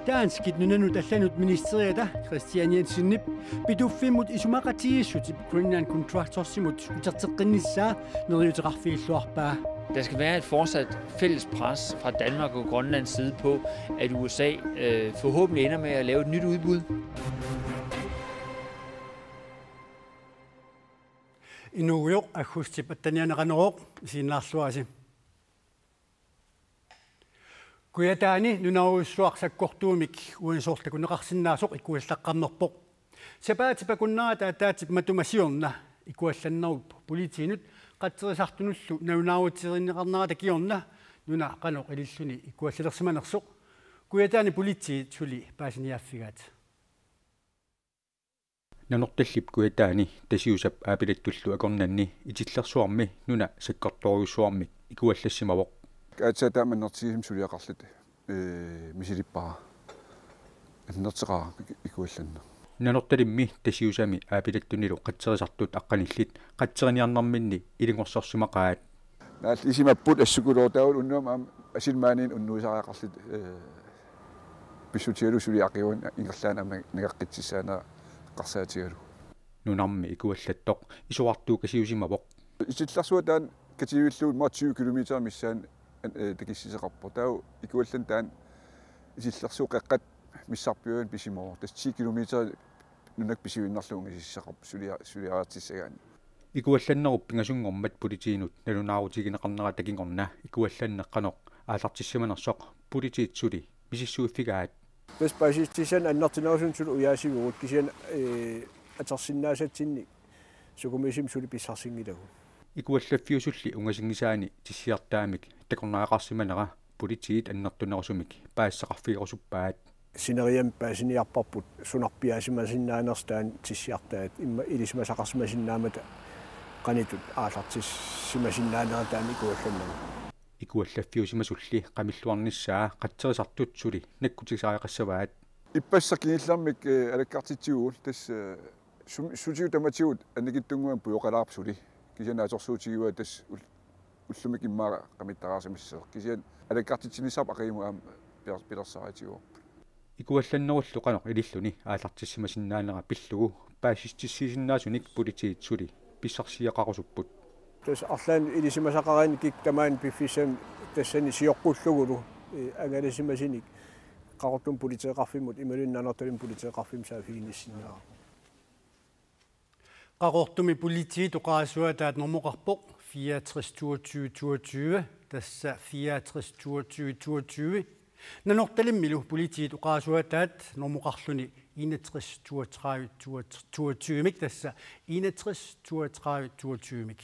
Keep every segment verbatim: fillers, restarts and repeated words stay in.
Danskit nunanut allanut ministeriata Kristian Jensenip Pituffimmut isumaqatigiissutip Greenland Contractorsimut uterteqqinnissaa neriuuteqarfigilluarpaa. Der skal være et fortsat fælles pres fra Danmark og Grønlands side på, at U S A øh, forhåbentlig ender med at lave et nyt udbud. Inuugujoq aggustip attenianneqaneroq isiginnaarluarisi. Kujataani nunarujussuaq sakkortuumik uani soorlu takuneqarsinnaasoq ikuallaqqammerpoq. Sapaatip akunnerata ataatsip matuma siorna ikuallannerup politiinut qatserisartunullu nalunaarutiginiarnerata kingorna nuna qanoq ililluni ikuallalersimanersoq Kujataani politiit suli paasiniaaffigaat. Nanortallip Kujataani Tasiusap Aapilattullu akornanni Itillersuarmi nuna sakkortoorujussuarmik ikuallassimavoq. Aatsaat taama annertutigisumik suliaqarluta, ee, misilippara. Annertuteqaara ikuallanneq. Nanortalimmi Tasiusami Aapilattunilu qatserisartut aqqanillit qatseriniarnerminni ilungersorsimaqaat. Naalli isimapput assukulootaavut unnuami aamma asilmaaniin unnuisariaqarluta, ee, pissutigalugu suli aqiuan ingerlaannaq aamma nangeqqitsissaanera eqqarsaatigalugu. Nunarmi ikuallattoq isorartuukasiusimavoq. Itillersuaq taanna kativillugu immaqa tyve kilometer missaani, ee, takussisoqarpoq. Taava ikuallanneq taanna Itillersuut Qeqqata missarpiuani pisimavoq. Tassa ti kilometer nunat pisuinnarlugu ungasissaqarpoq sulia-, suliariartissagaanni. Ikuallannerup pingasunngormat politiinut nalunaarutigineqarnerata kingorna ikuallanneq qanoq aallartissimanersoq politiit suli misissuiffigaat. Tassa paasissutissanik annertunerusumik suli ujaasivugut kisianni, ee, atorsinnaasatsinnik sukumiisumik suli pissarsinngilagut. Ikuallaffiusulli ungasinngisaani tissiartaamik takornariaqarsimanera politiit annertunerusumik paasisaqarfigerusuppaat. Sineriammi paasiniarparput sunarpiaasimasinnaanersoq taanna tissiartaat immaqa ilisimasaqarsimasinnaammata qanoq aallartissimasinnaanersoq taanna ikuallannerup. Ikuallaffiusimasulli qamilluarnissaa qatserisartut suli nakkutisariaqassavaat. Ippassaq kingullermik, ee, alakkartitsivugut tassa, ee, sum-, sutigut tamatigut annikitsunnguamik pujoqalaarpoq suli. Kisianni atorsuutigivaat tassa ul-, ullumikkut immaqa qamittariarsimassasoq. Kisianni alakkartitsinissaq aqiummut aamma piler-, pilersaarutigaarput. Ikuallannerullu qanoq ililluni aallartissimasinnaanera pillugu paasissutissiisinnaasunik politiit suli pissarsiaqarusupput. Tassa arlaannik ilisimasaqarani kikkut tamaani piffissami tassani sioqqullugulu, ee, angalasimasunit Qaqortumi politeeqarfimmut imaluunniit Nanortalimmi politeeqarfimmut saaffiginnissinnaavoq. Qaqortumi politiit oqarasuaataat normoqarpoq fireogtres toogtyve toogtyve, tassa fireogtres toogtyve toogtyve. Nanortalimmilu politiit oqarasuaataat normoqarluni enogtres toogtredive toogtyvemik, tassa enogtres toogtredive toogtyvemik.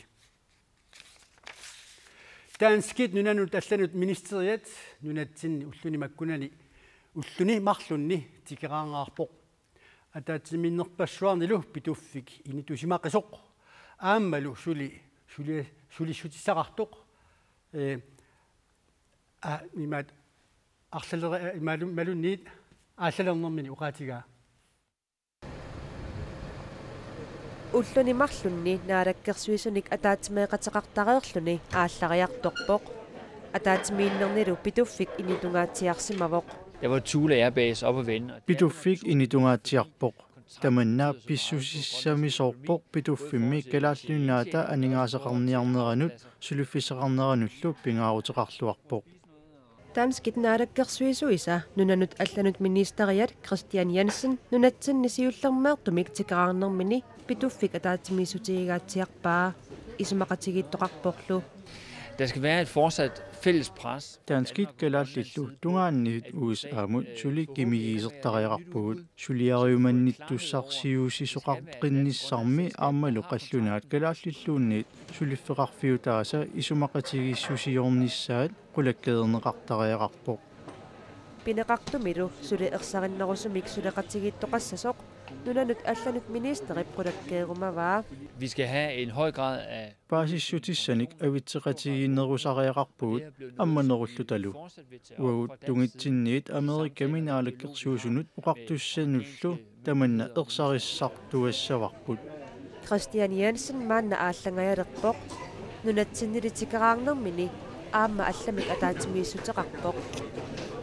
Danskit nunanut allanut ministeriat nunatsinni ulluni makkunani ulluni marlunni tikeraarneqarpoq. Ataatsimiinnerpassuarnilu Pituffik initusimaqisoq aammalu suli, suli, sulissutissaqartoq, ee, aa, imaat arlalera-, ee, imaalu-, imaluunniit aallalernermini oqaatigaa. Ulluni marlunni naalakkersuisunik ataatsimeeqateqartareerluni aallariartorpoq. Ataatsimiinnernilu Pituffik initungaatsiarsimavoq. Der var Thule Air Base op at vende, og Pituffik initungaatsiarpoq. Tamanna pissusissamisoorpoq Pituffimmi Kalaallit Nunaata aningaasaqarniarneranut suliffissaqarneranullu pingaaruteqarluarpoq. Danskit naalakkersuisuisa nunanut allanut ministeriat Kristian Jensen nunatsinni siullermeertumik tikeraarnermini Pituffik ataatsimiissutigigaatsiarpaa isumaqatigiittoqarporlu. Der skal være et fortsat fælles pres. Danskit kalaallillu tungaanniit U S A-mut suli qimigusartariaqarpugut. Suliariumannittussarsiuussisoqartinnissarmi aammalu qallunaat kalaallilluunniit suliffeqarfiutaasa isumaqatigiissusiornissaat qulakkeerneqartariaqarpoq. Pineqartumilu suli ersarinnerusumik suleqatigiittoqassasoq nunanut allanut ministerip qulakkeerumavaa. Vi skal have en høj grad af Paasissutissanik avitseqatigiinnerusariaqarpugut ammanerullutalu. Uagut tungitsinniit Amerikami naalakkersuisunut oqartussanullu tamanna ersarissartuassavarput. Kristian Jensen maanna aallanngajalerpoq. Nunatsinnili tikeraarnermini aamma allamik ataatsimiissuteqarpoq.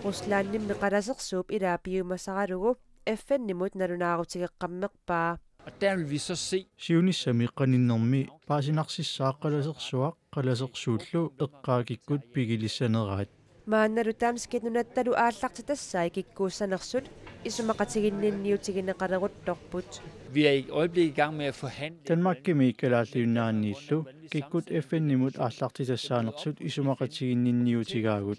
Ruslandimmi qalasersuup ilaa piumasaralugu F N-imut nalunaarutigeqqammerpaa. Og der vil vi så se. Siunissami qaninnermi paasinarsissaaq qalasersuaq qalasersuullu eqqaakikkut pigilissaneraat. Maannalu danskit nunattalu aallartitassai kikkuussanersut isumaqatiginninniutigineqaleruttorput. Vi er i øjeblikket i gang med at forhandle. Danmarkimi Kalaallit Nunaanniillu kikkut F N-imut aallartitassaanersut isumaqatiginninniutigaagut.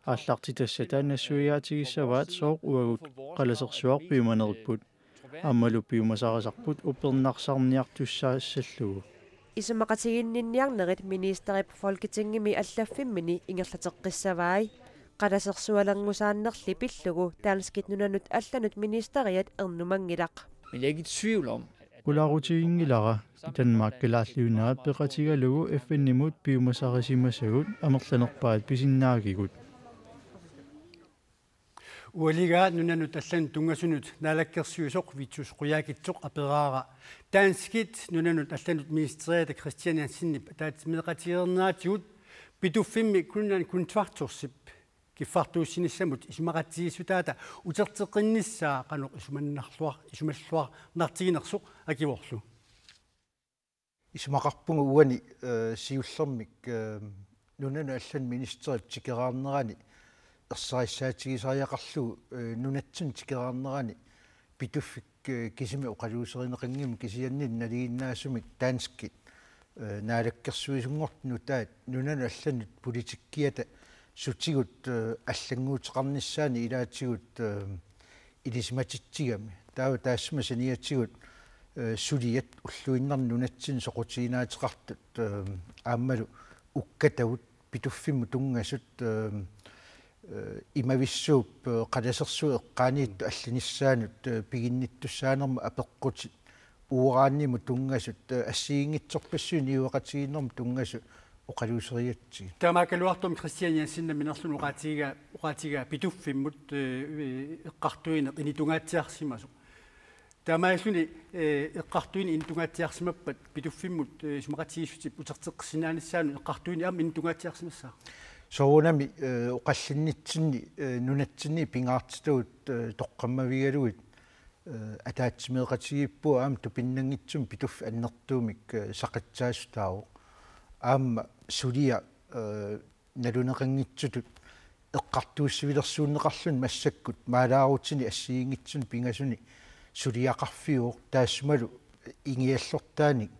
Aallartitassata nassuiaatigissavaat sooq uagut qalasersuaq piumaneripput. Aammalu piumasarisarput uppernarsarniartussaassallugu. Isumaqatiginninniarnerit ministerip Folketingimi allaffimmini ingerlateqqissavai. Qalasersualerngusaannerli pillugu danskit nunanut allanut ministeriat ernumanngilaq. Men jeg er ikke i tvivl om, Pulaarutiginngilara Danmark Kalaallit Nunaat peqatigalugu F N-imut piumasarisimasagut amerlanerpaat pisinnaagigut. Ualigaa nunanut allanut tunngasunut naalakkersuisoq Vittus Qujaukitsoq aperaara danskit nunanut allanut ministeriata Kristian Jensenip ataatsimeeqatigereerneratigut Pituffimmi Greenland Contractorsip kiffartuussinissamut isumaqatigiissutaata uterteqqinnissaa qanoq isumannarluar-, isumalluarnartiginersoq akivorlu. Isumaqarpunga uani siullermik nunanut allanut ministerip tikeraarnerani ersarissaatigisariaqarlugu nunatsinni tikeraarnerani Pituffik kisimi oqaluuserineqanngimmat kisianni nalinginnaasumik danskit naalakkersuisunngortut nutaat nunanut allanut politikkiata sutigut allannguuteqarnissaani ilaatigut ilisimatitsigami. Taava taassuma saniatigut suliat ulluinnarni nunatsinni soqutiginaateqartut aammalu ukkatavut Pituffimmut tunngasut imavissuup qalasersuup eqqaaniittoq allinissaanut piginnittussaanermut apeqqutit uranimut tunngasut assigiinngitsorpassuit niueqatigiinnermut tunngasut oqaluuserigatsigit. Taamaakkaluartumik Kristian Jensen nammineerluni oqaatigigaa oqaatigigaa Pituffimmut eqqartuineq initungaatsiarsimasoq. Taamaalilluni eqqartuineq initungaatsiarsimappat Pituffimmut isumaqatigiissutip uterteqqissinnaanissaanut eqqartuineq aamma initungaatsiarsimassaaq. Soorunami oqallinnitsinni nunatsinni pingaartitagut toqqammavigalugit ataatsimeeqatigiippugut aamma tupinnanngitsumik Pituffik annertuumik saqitsaasutaavoq. Aamma suliaq naluneqanngitsutut eqqartuussivilersuunneqarluni massakkut maalaarutini assigiinngitsuni pingasuni suliaqarfiuvoq taassumalu ingiallortaanik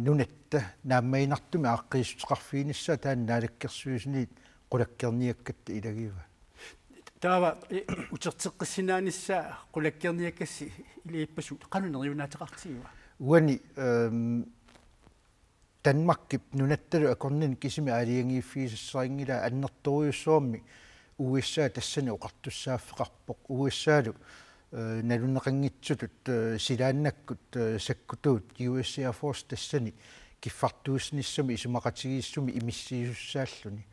nunatta naammaginartumik aaqqiissuteqarfiginissaa taanna naalakkersuisuniit qulakkeerniakkatta ilagivaat. Taava uterteqqissinnaanissaa qulakkeerniakkassi ilagippassuit qanoq neriunaateqartigiva? Uani Danmarkip nunattalu akornanni kisimi aalajangiiffigisassarinngilaat annertoorujussuarmik U S A tassani oqartussaaffeqarpoq. U S A-lu naluneqanngitsutut silaannakkut sakkutuut U S Air Force tassani kiffartuussinissamut isumaqatigiissumik imissiisussaalluni.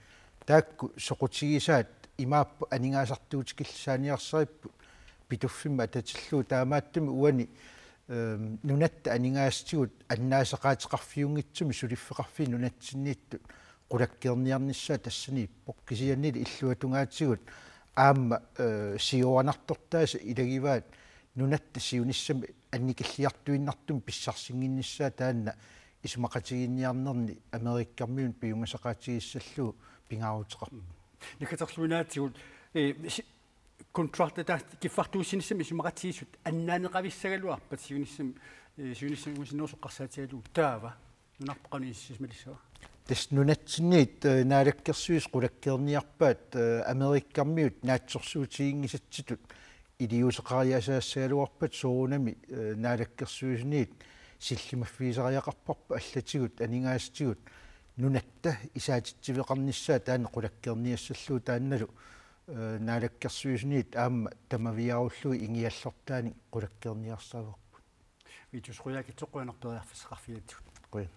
Taakku soqutigisaat imaappoq aningaasartuutikillisaaniarsaripput Pituffimmi atatillugu taamaattumik uani nunatta aningaasatigut annaasaqaateqarfiunngitsumik suliffeqarfiit nunatsinniittut qulakkeerniarnissaa tassaniippoq kisiannili illuatungaatigut aamma siuaannartortaasa ilagivaat nunatta siunissami annikilliartuinnartumik pissarsinnginnissaa taanna isumaqatigiinniarnerni Amerikkarmiunut piumasaqaatigissallugu pingaaruteqarpoq. Nakkaterluinnaatigut contractata kiffartuussinissamik isumaqatigiissut annaaneqavissagaluarpat siunissami siunissami usinnersoqqarsaatigalugu taava nunarput qanoq inissisimalissavat? Tassa nunatsinniit naalakkersuisut qulakkeerniarpaat Amerikkarmiut naatsorsuutiginngisatsitut iliuuseqariasaassagaluarpat soorunami naalakkersuisuniit sillimaffigisariaqarparput allatigut aningaasatigut nunatta isaatitsiveqarnissaa taanna qulakkeerniassallugu taannalu naalakkersuisuniit aamma tamaviaarullugu ingiallortaanik qulakkeerniarsaavarput. Vittus Qujaukitsoq qujanarperiarfissaqarfigatsigut. Qujan.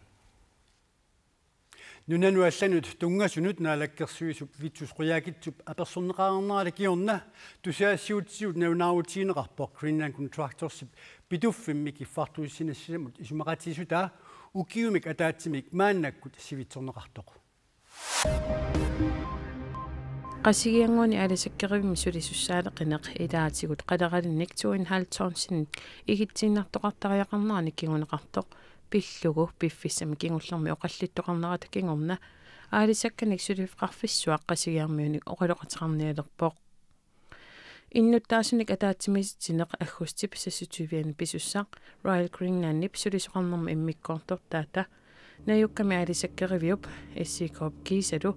Nunanut allanut tunngasunut naalakkersuisup Vittus Qujaukitsup apersorneqareernerali kingorna tusagassiuutitigut nalunaarutigineqarpoq Greenland Contractorsip Pituffimmi kiffartuussinissamut isumaqatigiissutaa Ukiumik ataatsimik maannakkut sivitsorneqartoq. Qasigiannguani aalisakkerivimmi sulisussaaleqineq ilaatigut qaleralinnik to en halv tonsinik ikitsiinnartoqartariaqarnerani kinguneqartoq pillugu piffissami kingullermi oqallittoqarnerata kingorna aalisakkanik suliffeqarfissuaq Qasigiarmiunik oqaloqateqarnialerpoq. Innuttaasunik ataatsimiititsineq aggustip seksogtyvianni pisussaq Royal Greenlandip sulisoqarnermi immikkoortortaata najukkami aalisakkeriviup S C K-p kiisalu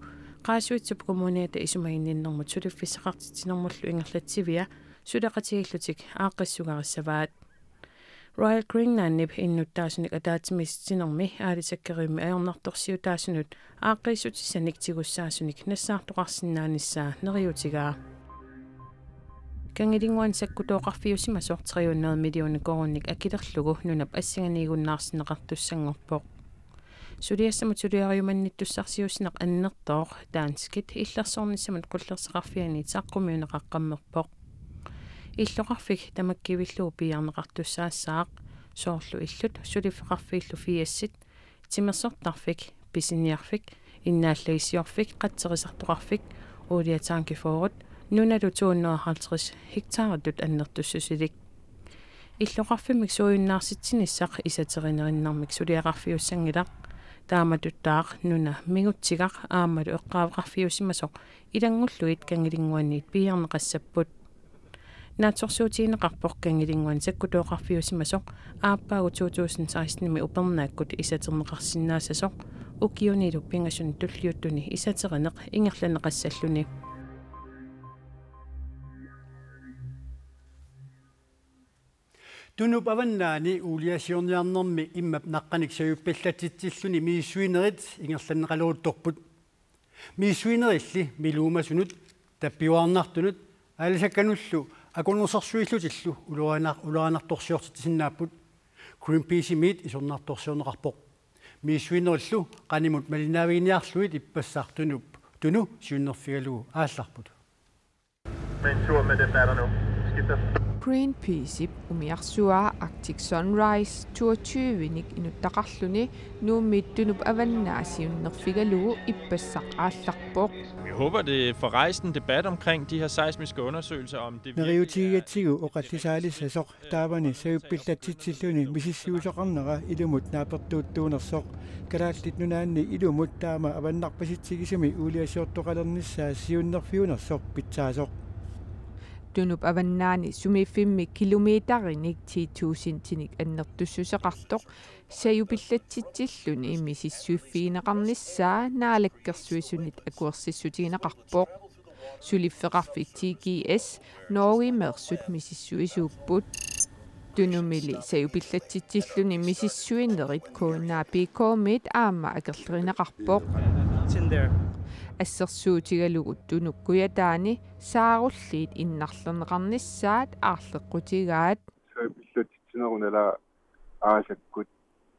Qaasuitsup Kommuniata isumaginninnermut suliffissaqartitsinermullu ingerlatsivia suleqatigiillutik aaqqissugarissavaat. Royal Greenlandip innuttaasunik ataatsimiititsinermi aalisakkerivimmi ajornartorsiutaasunut aaqqiissutissanik tigussaasunik nassaartoqarsinnaanissaa neriuutigaa. Kangilinnguani sakkutooqarfiusimasoq tre hundrede millioner koruuninik akilerlugu nunap assinganiigunnaarsinneqartussanngorpoq. Suliassamut suliariumannittussarsiussineq annertooq danskit illersornissamut qullersaqarfianit saqqummiunneqaqqammerpoq. Illoqarfik tamakkivillugu piiarneqartussaassaaq, soorlu illut suliffeqarfiillu firsit, timersortarfik, pisiniarfik, innaallagissiorfik, qatserisartoqarfik, olietankefyrret, nunalu to hundrede og halvtreds hektaritut annertussusilik. Illoqarfimmik suujunnaartitsinissaq isaterineqarnermik suliaqarfiussanngilaq, taamatuttaaq nuna mingutsigaq aammalu eqqaaveqarfiusimasoq ilanngullugit Kangilinnguanniit piiarneqassapput. Naatsorsuutigineqarpoq Kangilinnguani sakkutooqarfiusimasoq aappaagu to tusind sekstenimi upernaakkut isaterneqarsinnaassasoq ukiunilu pingasuni tulliuttuni isaterineq ingerlanneqassalluni. Tunup avannaani uuliasiorniarnermi immap naqqanik sajuuppallatsitsilluni misissuinerit ingerlanneqaleruttorput. Misissuinerilli miluumasunut, tappiuaarnartunut, aalisakkanullu akornusersuillutillu ulorianar-, ulorianartorsiortitsisinnaapput. Greenpeaceimiit isornartorsiorneqarpoq. Misissuinerillu qanimut malinnaaviginiarlugit ippassaq Tunup, Tunu siunnerfigalugu aallarput. Med en tur med debatter nu. Skifter. Greenpeaceip umiarsuaa Arctic Sunrise toogtyvenik inuttaqarluni Nuummiit Tunup avannaa siunnerfigalugu ippassaq aallarpoq. Vi håber, det får rejst en debat omkring de her seismiske undersøgelser, om det virkelig er... Neriuutigigatsigu oqallisaalissasoq taavani sajuuppallatsitsilluni misissuisoqarnera ilumut naapertuuttuunersoq. Kalaallit Nunaanni ilumut taama avannarpasitsigisumi uuliasiortoqalernissaa siunnerfiunersoq pitsaasoq. Tunup avannaani sumiiffimmi kilometerinik ti tusindinik annertussuseqartoq sajuuppallatsitsilluni misissuiffigineqarnissaa Naalakkersuisunit akuersissutigineqarpoq. Suliffeqarfik T G S Norgemeersut misissuisuupput. Tunumili sajuuppallatsitsilluni misissuinerit K N A P K-miit aamma akerlerineqarpoq. Assersuutigalugu Tunuk Kujataani saarulliit innarlerneqarnissaat aarleqqutigaat. Sajuuppallatsitsinerup nalaa aasakkut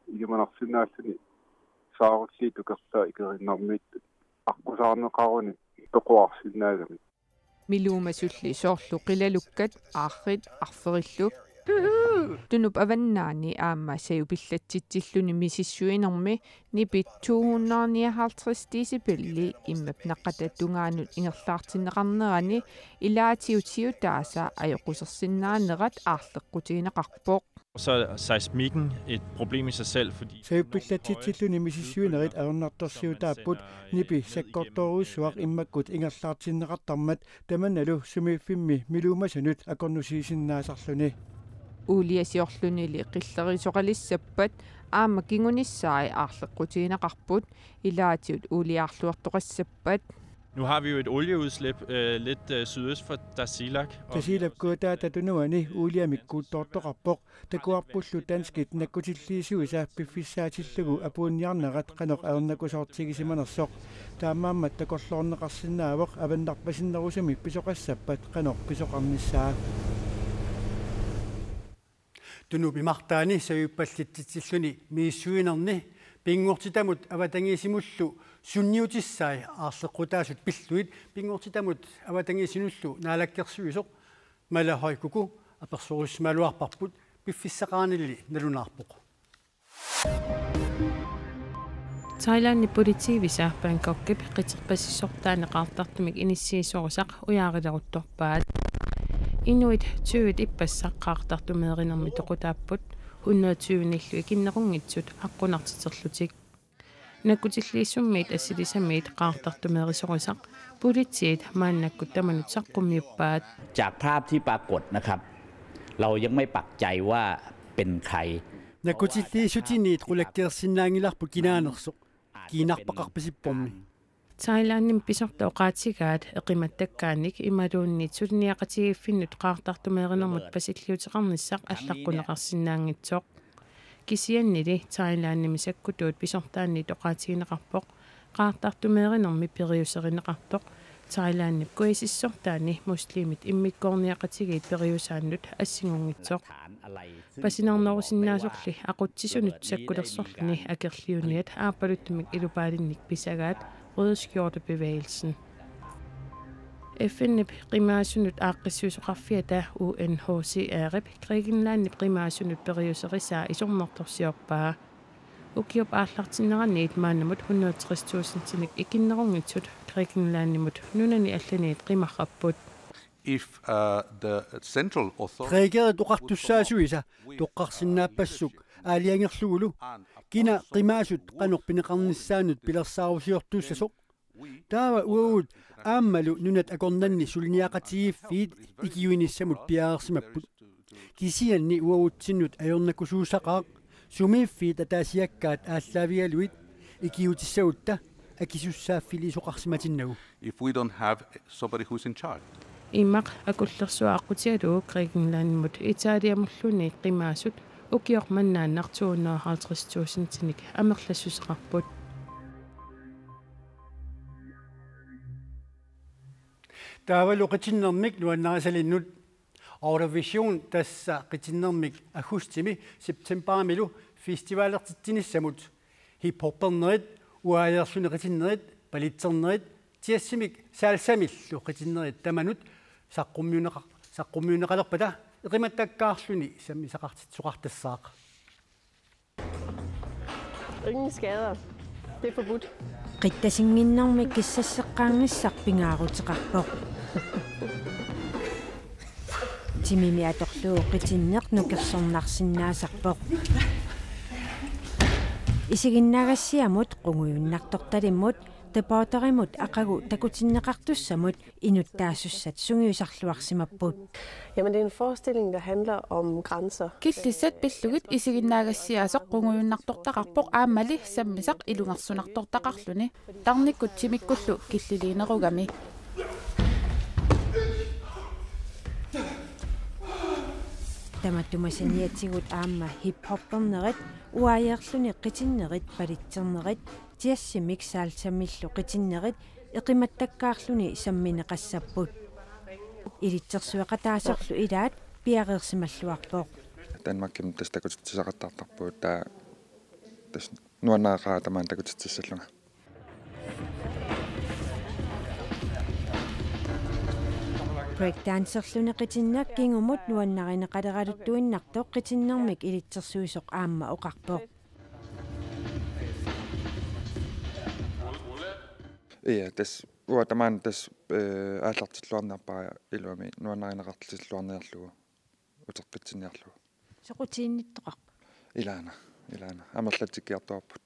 ilimanarsinnaalluni saarulliit tukertaa ikerinnarmiittut aqqusaarneqaruni toquarsinnaagamik. Miluumasulli soorlu qilalukkat, aarrit, arferillu. Tunup avannaani aamma sajuuppallatsitsilluni misissuinermi nipit to hundrede nioghalvtreds decibeli immap naqqata tungaanut ingerlaartinneqarnerani ilaatigut siutaasa ajoqusersinnaanerat aarleqqutigineqarpoq. Så er seismikken et problem i sig selv, fordi... Sajuuppallatsitsilluni misissuinerit ajornartorsiutaapput nipi sakkortoorujussuaq immakkut ingerlaartinneqartarmat tamannalu sumiiffimmi miluumasunut akornusiisinnaasarluni. Uuliasiorlunili qillerisoqalissappat aamma kingunissai aarleqqutigineqarput, ilaatigut uuliaarluartoqassappat. Nu har vi jo et olieudslip, øh, lidt, øh, sydøst for Tasiilaq, og... Tasiilaq Kujataata tunuani uuliamik kuuttoortoqarpoq. Takuarpullu danskit nakkutilliisuisa piffissaatillugu apuunniarnerat qanoq ajornakusoortigisimanersoq. Taamaammat takorloorneqarsinnaavoq avannarpasinnerusumi pisoqassappat qanoq pisoqarnissaa. Tunup imartaani sajuuppallatsitsilluni misissuinerni pinngortitamut avatangiisimullu sunniutissai aarleqqutaasut pillugit pinngortitamut avatangiisinullu naalakkersuisoq Mala Høy Kúko apersorusimagaluarparput, piffissaqaranili nalunaarpoq. Thailandip politiivisa Bangkokip qiterpasissortaani qaartartumik inissiisorisaq ujaarileruttorpaat. Inuit tyvit ippassaq qaartartumeerinermi toqutaapput, hundrede tyvenillu ikinnerunngitsut aqqunartiterlutik. Nakkutilliissummit assilisamiit qaartartumeerisorisaq politiit maannakkut tamanut saqqummiuppaat. จากภาพที่ปรากฏนะครับ เรายังไม่ปักใจว่าเป็นใคร Nakkutilliissutiniit qulakkeersinnaanngilarput kinaanersoq, kiinarpaqarpasippormi. Thailandimi pisortat oqaatigaat eqimattakkaanik imaluunniit suliniaqatigiiffinnut qaartartumeerinermut pasilliuteqarnissaq allaqquneqarsinnaanngitsoq. Kisiannili Thailandimi sakkutuut pisortaanniit oqaatigineqarpoq qaartartumeerinermi periuserineqartoq Thailandip kuisissortaani muslimit immikkoorniaqatigiit periusaannut assingunngitsoq. Pasinarnerusinnaasorli aqutsisunut sakkulersorluni akerliuniat aappaluttumik ilupaalinnik pisagaat Røde Skjortebevægelsen. F N-ip qimaasunut aaqqissuisoqarfiata U N H C R-ip Grækenlandip qimaasunut periuserisaa isornartorsiorpaa. Ukiup aallartinneraniit maannamut hundrede tres tusindinik ikinnerunngitsut Grækenlandimut nunani allaniit qimarrapput. If uh, the central authority Grækerit oqartussaasuisa toqqarsinnaappassuk aalajangerlugulu kina qimaasut qanoq pineqarnissaannut pilersaarusiortuussasoq. Taava uagut aammalu nunat akornanni suliniaqatigiiffiit ikiuinissamut piareersimapput. Kisianni uagutsinnut ajornakusuussaqaaq sumiiffiit ataasiakkaat aallaavigalugit ikiuutissagutta akisussaaffiliisoqarsimatinnagu. If we don't have somebody who's in charge. Imaq akullersua aqqutigalugu Grækenlandimut Italiamulluni qimaasut ukioq mannaannaq to hundrede og halvtreds tusindinik amerlassuseqarput. Taavalu qitinnermik nuannarisalinnut. Eurovision, tassa qitinnermik aggustimi septembarimilu festivalertitsinissamut hiphoppernerit, uaajeerluni qitinnerit, balitsernerit, jazzimik salsamillu qitinnerit tamanut saqqummiunneqa-, saqqummiunneqalerpata eqimattakkaarluni sammisaqartitsisoqartassaaq. Ingen skader. Det er forbudt. Qittasinnginnermik kissasseqqaarnissaq pingaaruteqarpoq. Timimi atorlugu qitinneq nukersornarsinnaasarpoq. Isiginnaagassiamut, qungujunnartortalimmut, Deporterimut aqagu takutinneqartussamut inuttaasussat sungiusarluarsimapput. Jamen, det er en forestilling, der handler om grænser. Killissat pillugit isiginnaagassiaasoq qungujunnartortaqarpoq aammali sammisaq ilungersunartortaqarluni. Tarnikkut timikkullu killiliinerugami. Tamatuma saniatigut aamma hiphoppernerit, uaajeerluni qitinnerit, balitsernerit, jazzimik salsamillu qitinnerit eqimattakkaarluni sammineqassapput. Ilitsersueqataasorlu ilaat piareersimalluarpoq. Danmarkimi tassa takutitsisaqattaartarpugut, taava tassa nuannareqaaq tamaani takutitsissallunga. Breakdancerluni qitinneq kingumut nuannarineqaleraluttuinnartoq qitinnermik ilitsersuisoq aamma oqarpoq. Ja, tassa uanga tamaani tassa, eh, aallartilluarniarpara iluamik nuannarineqartilluarniarlugu uteqqitsinniarlugu. Soqutiginnittoqarpa? Ilaana, ilaana. Amerlatsikkiartuarput.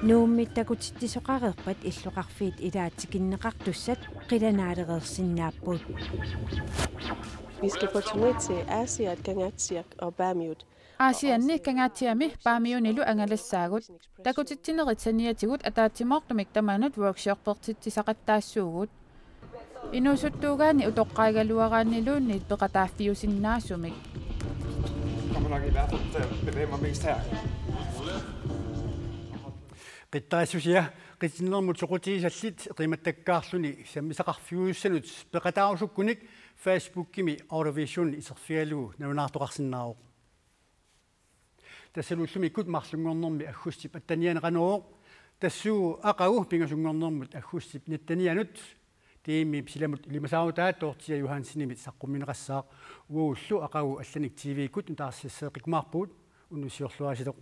Nuummi takutitsisoqareerpat illoqarfiit ilaat tikinneqartussat qilanaalereersinnaapput. Vi skal på turné til Aasiaat, Kangaatsiaq og Paamiut. Aasianni Kangaatsiami Paamiunilu angalassaagut. Takutitsinerit saniatigut ataatsimoortumik tamanut workshoppertitsisaqattaassuugut. Inuusuttuugaanni utoqqaagaluaraanniluunniit peqataaffiusinnaasumik. Kommer nok i hvert fald til at bevæge mig mest her. Qittarissusia, qitinnermut soqutigisallit eqimattakkaarluni sammisaqarfiuussanut peqataarusukkunik Facebookimi Eurovision iserfigalugu nalunaartoqarsinnaavoq. Tassalu ullumikkut marlunngornermi aggustip attenianni Qanorooq, tassuugu aqagu pingasunngornermut aggustip nittenianut, T M-ip silamut ilimasaarutaat Dorthea Johansenimit saqqummiunneqassaaq. Uagullu aqagu allanik T V-kkut nutaarsiasseeqqikkumaarpugut, unnussiorluarisilu.